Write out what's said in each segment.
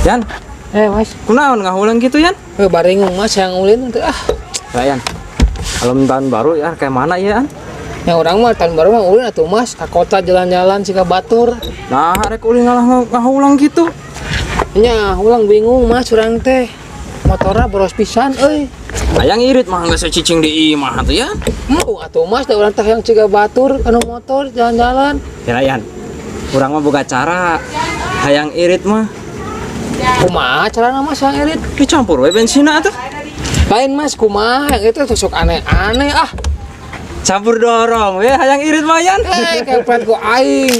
Yan, Eh mas, kunaon ngahulang gitu Yan? eh baringung mas yang ulin teh ah. Ya Yan. Kalau tahun baru ya kayak mana ya Yan? Yang orang mah tahun baru mah ulin atuh mas, ke kota jalan-jalan sih ke batur. Nah, rek ulin ngalah ngahulang gitu. Nya, ulang bingung mas urang teh. Motorna boros pisan euy. Hayang irit mah geus cicing di imah atuh Yan. Mau atuh mas da urang teh yang ciga batur anu motor jalan-jalan. Ya Yan. Urang mah boga cara. Hayang irit mah Kumaha carana mas yang irit? Dicampur we bensinna atuh. Lain mas kumaha yang itu sok aneh-aneh ah. Campur dorong we hayang irit mah Yan. Eh kepret ku aing.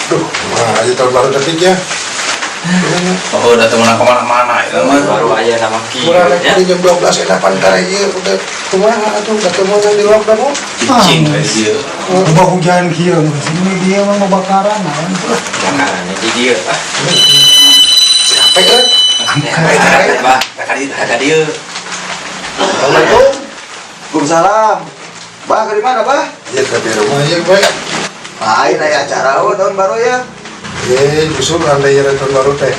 Duh, wah, aja tahun baru detik ya. Oh, udah temen kemana-mana itu mah. Baru aja nama kieu Kurang lagi jam 12 enapan kare ieu udah kumaha atuh udah temen yang di lockdown oh. Cicing kayak dia. Loba hujan kieu, sini dia mah kebakaran naon. Jangan di dia. Ah, Siapa ya? Bah, kakak dia. Assalamualaikum. Waalaikumsalam. Bah, dari mana, Bah? Iya, ke di rumah ya, Pak. Lain aya acara oh, tahun baru ya. Iya, justru andai ya tahun baru teh.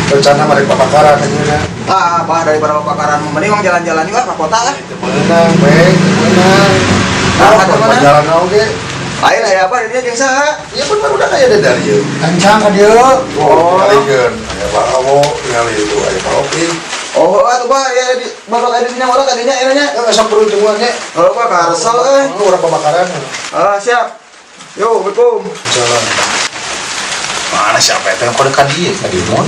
Rencana mereka kebakaran aja kan. Ah, Bah, daripada kebakaran mending emang jalan-jalan juga ke kota lah. Itu menang, Pak, menang. Nah, Nah, kemana? jalan oge. Lain aya apa dia jeung saha? Iya pun baru udah kayak ada dari ieu. Kencang ka dieu. Oh, tingalikeun. Aya Pak Awo, tingali itu aya Pak Opi. Oh, atuh Bah, ya di baru aya di sini orang tadinya nya nya. Ya sok beruntungannya. Oh, Bah, karesel euy. Oh, urang kebakaran. Ah, siap. Yo, Assalamualaikum. Jalan. Mana siapa itu yang kode kadi ya? Kadi mon.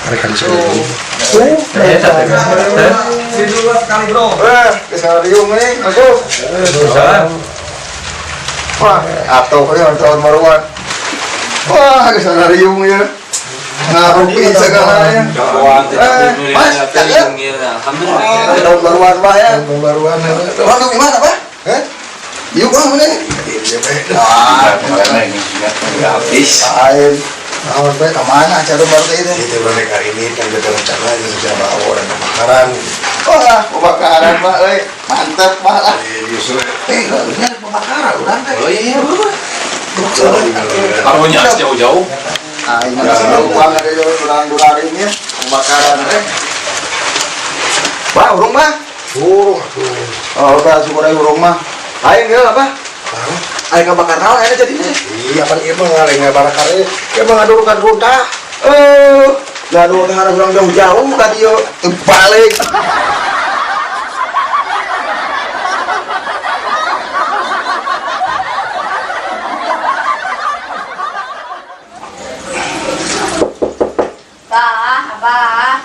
Hari kan sini. Sekali, Bro. Eh, geus ngariung nih, masuk. Wah, atuh ini tahun baruan. Wah, geus ngariung ya. Ngarupi segala ya. Eh, Mas, cakep. Alhamdulillah. Tahun baruan, Bah ya. Tahun baruan. Orang di mana, Bah? Hah? Yuk, Bang, mana? Iya, Pak. Ah, Nggak habis. lain. Naon, Pak? Kemana acara baru ini? Itu mereka ini kan kita rencana aja siapa orang kebakaran. Wah, kebakaran, Pak. Euy, mantep, Pak lah. Eh, justru Eh, harusnya ada kebakaran, urang teh. Oh iya, bro. Taruhnya jauh-jauh. Ah, ini masih uang ada jauh kurang durarin ya. Kebakaran teh. Pak, urung, Pak. Burung atuh. Oh, udah syukur aja urung mah. Ayo geus apa? Ayo kebakar naon ayeuna jadinya? Iya, kan ieu mah ngaleng ngabakar ieu. Ieu mah ngadurukan runtah. Eh, gaduh teh harus urang jauh-jauh ka dieu. Teu balik. Bah, abah.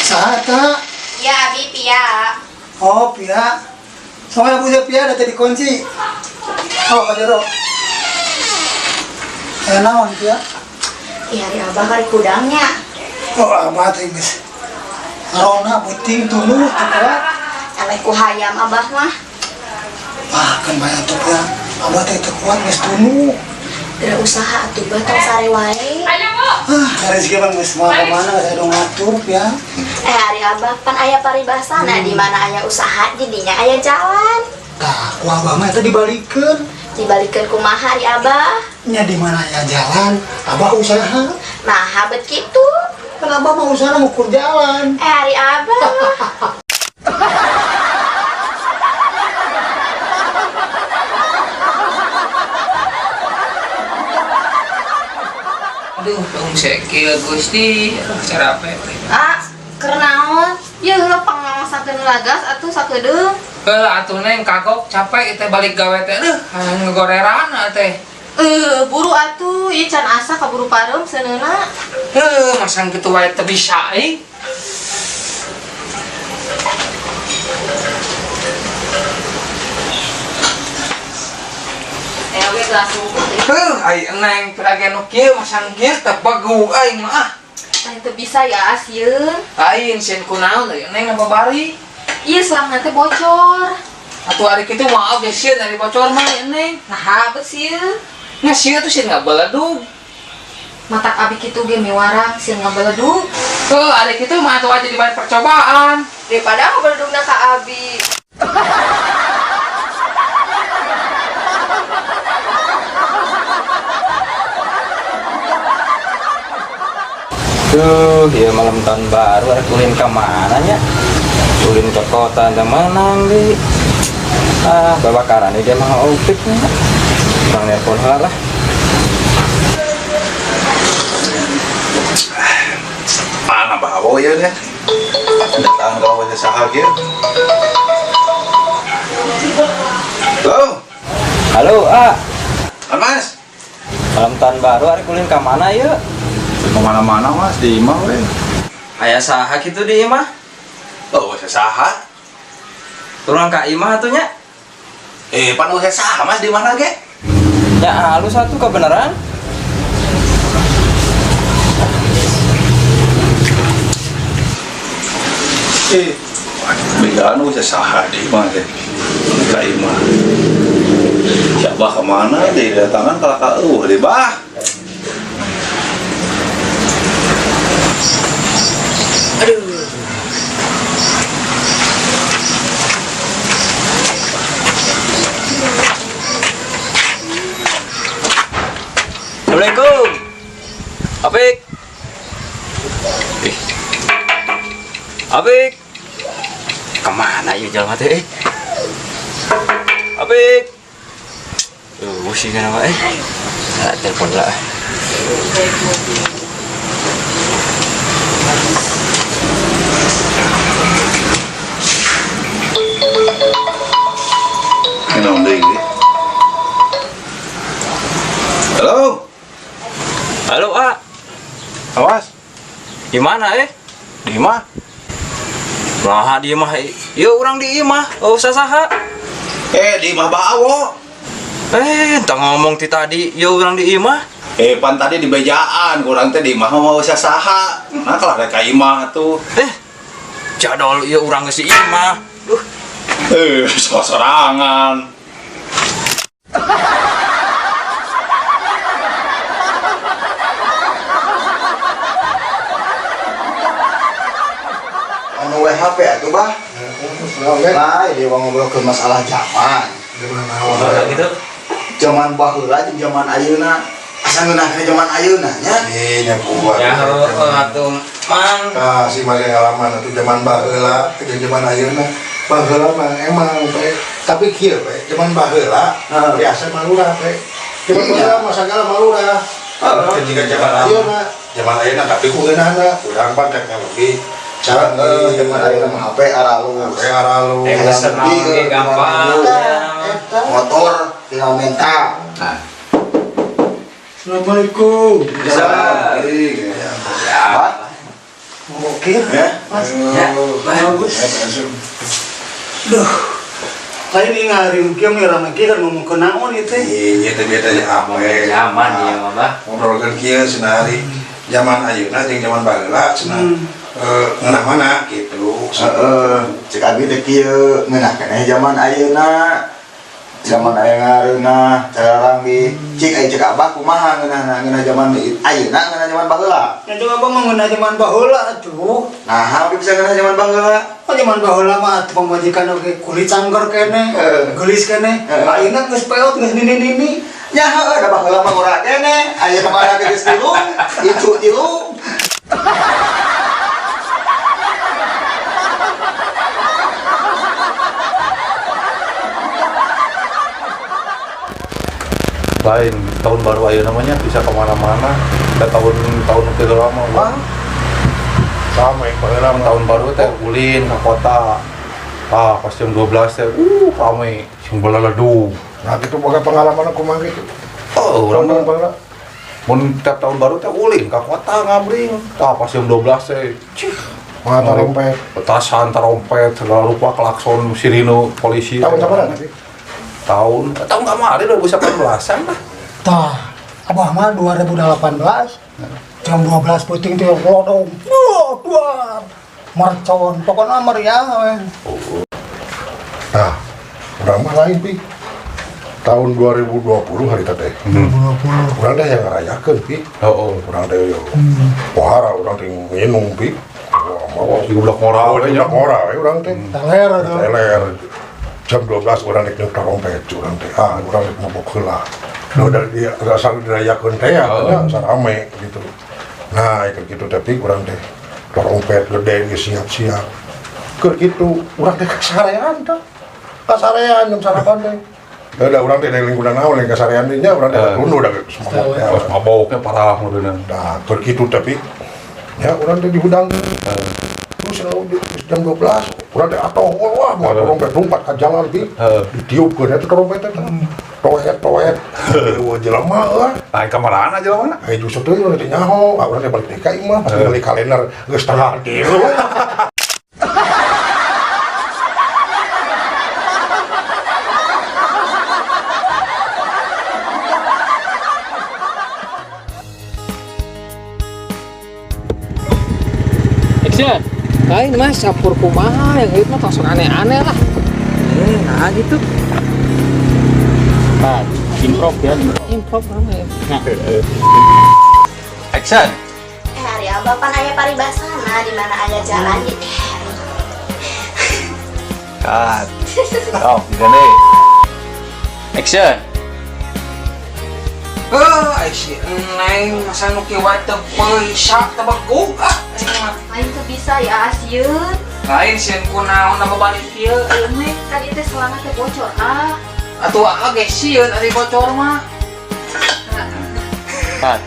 Saha ta? Ya, abi Pia. Oh, Pia. Soalnya punya Pia ada tadi kunci. Oh, ka jero. Eh, naon Pia? Iya, hari abah kali kudangnya. Oh, abah teh geus. Ngarona beuting tunduh teu kuat. Sampai ku hayam abah mah. Ah, kan banyak tuh Pia. Abah teh teu kuat geus tunduh. Tidak usaha atuh bah tong sare wae. Ah, rezeki mah geus moal ka mana saya dong ngatur Pia. Eh, hari abah pan aya paribasana di mana aya usaha jadinya aya jalan. Tah, ku abah mah eta dibalikeun. Dibalikeun kumaha hari abah? Nya di mana aya jalan, abah usaha. Nah, habet kitu. Kan abah mah usaha ngukur jalan. Eh, hari abah. Aduh, dong sekil Gusti. Aduh, cara apa ya? Ah, keur naon? Ye heula pangmasakeun lagas atuh sakedeung. Heuh, atuh neng kagok capek teh balik gawe teh. Aduh, hayang ngegoreran teh. Eh, buru atuh, ieu can asa kaburu pareum seuneuna. Heuh, masang kitu wae teu bisa euy. Eh, oge gelas unggul. Heuh, ai neng pirage nu kieu masang kieu teh bagu aing mah ah. Tah teu bisa ya sieun. Lain sieun kunaon euy neng babari. Ieu selangna teh bocor. Atuh ari kitu mah oge sieun ari bocor mah neng. Nah, habet sieun. Nya sieun tuh sieun ngabeledug. Matak abi kitu ge miwarang sieun ngabeledug. Tuh, ada kitu mah atuh aja di bahan percobaan. Daripada ngabeledugna ka abi. Tuh, ya malam tahun baru ada ulin ke mana nya? Ulin ke kota ada menang di. Ah, babakaran dia mah opik nya. Bang nelpon heula lah. Mana bawa ya deh. Datang kalau wajah saha kieu. Halo, Halo, ah. Mas. Malam tahun baru ada ulin ke mana yuk? Kemana-mana mas, di imah we. Aya saha kitu di imah? Oh, wajah saha. Urang ka imah atuh nya. Eh, pan wajah saha mas di mana ge? Ya halus satu kebenaran. Eh, bejaan wajah saha di imah teh. Ka imah. Siapa kemana deh datangan kalau ka eueuh deh bah. Assalamualaikum. Apik. Ih. Apik. Kemana ya jelema teh? Eh? Apik. Sih kenapa eh? Nah, telepon lah. Minum deui ge. Halo, Halo, A. awas. Di mana eh? Di imah. Lah di imah. Yuk urang di imah. Oh, saha? Eh, di imah bawo. Eh, entah ngomong ti tadi, yuk urang di imah. Eh, pan tadi di bejaan, kurang teh di imah mau usah saha. Nah, kalau ada ka imah tuh. Eh, jadol ieu urang geus di imah. Duh, Eh, sosorangan. Anu WHP atuh bah. Lah, ini mau ngobrol ke masalah zaman. gitu. Zaman baheula jeung zaman ayeuna. Asa ngeunah kana zaman ayeuna nya. Ih, nya kuat. Ya heueuh atuh, Mang. Nah, si masih ngalaman atuh zaman baheula jeung zaman ayeuna. Baheula mah emang pe. Tapi kieu pe, zaman baheula Heeh. biasa malurah pe. Zaman baheula mah sagala malurah. Ketika zaman ayeuna, zaman ayeuna tapi ku ngeunahna urang pan teknologi Heeh, canggih. zaman ayeuna mah HP aralus. HP aralus. Eh, pesen naon ge gampang. Eta. Motor tinggal minta. Assalamualaikum. Bisa. Ya. Oke, Ya. Mas. Ya. Bagus. Duh. Lain ini ngariung kieu mah rame kieu kan ngomong ke naon ieu teh. Iya, teh beda ya apa Zaman ieu mah, Bah. Ngobrolkeun kieu cenah hari zaman ayeuna jeung zaman baheula cenah. Ngeunah mana gitu. Heeh, cek abi teh kieu ngeunah keneh zaman ayeuna. Zaman ayeuna reunah, cararanggi. Cik aya cek abah kumaha ngeunahna ngeunah zaman ayeuna ngeunah zaman baheula. Nya coba abang mah ngeunah zaman baheula atuh. Nah, abi bisa ngeunah zaman baheula. Oh zaman baheula mah atuh pamajikan oge kulit cangker keneh, geulis keneh. Ayeuna geus peot geus nini-nini. Ya heueuh da baheula mah ngora keneh, aya kemana ge geus tilu, incu tilu. Lain tahun baru aja namanya bisa kemana-mana. Ke tahun-tahun ke lama wah. Sama yang baheula mah. Tahun baru teh ulin ke kota. Ah, pas jam 12 teh, rame, sing beleledug. Nah, gitu boga pengalaman aku mah gitu. Oh, Tahun urang mah baheula. mun tiap tahun baru teh ulin ke kota ngabring. Tah pas jam 12 teh, cih, Mah tarompet. Petasan, tarompet, segala rupa klakson, sirine polisi. Tahun sabaraha sih? Tahun tahun kemarin 2018-an lah. Tah, abah mah 2018 jam 12 peuting teh lodong. Wah, wah. Mercon, pokoknya meriah we. Nah, urang mah lain pi. Tahun 2020 hari teh. 20. Urang teh yang ngarayakeun, Pi. Oh, oh. Urang teh yo. Pohara urang teh nginum, Pi. Wah, mau Di udah ngora Oh, we di nya. udah ngora we urang teh. Teler atuh. Teler. Jam 12 urang rek nyup trompet urang teh. Ah, urang rek mabok heula. Nah, udah dia asal dirayakeun teh ya, Oh. nya asa rame gitu. Nah, ikut gitu tapi urang teh trompet gede geus siap-siap. Keur kitu urang teh kasarean teh. Kasarean jam sarapan teh. Udah urang teh dari lingkungan naon yang kasarean teh nya urang teh Eh. tunduh udah semangat ya. Terus maboknya parah meureunna. Nah, keur kitu tapi ya urang teh dihudang. Terus jam 12 urang teh atoh wah mau trompet lompat ka jalan pi. Heeh. Ditiupkeun eta trompet teh. Toet toet. Eueuh jelema euy. Lain kamarana aja mana? Eh justru teh urang teh nyaho, ah urang teh balik deui ka imah pas ningali kalender geus 2:30. Action. Lain mas, campur kumaha yang itu mah langsung aneh-aneh lah. Nah gitu. Nah, improv ya. Improv apa ya? Nah. Action. Eh ari Abah pan aya paribasana di mana aya jalan di Cut. Oh, gitu deh. Action. Eh, ai si Neng masa nu kieu wae teu peisa teu begug ah. Aing mah. Lain teu bisa ya asieun. Lain sieun kunaon na babalik kieu euy Neng. Kan ieu teh selangna teh bocor ah. Atuh ah ge sieun ari bocor mah. Cut.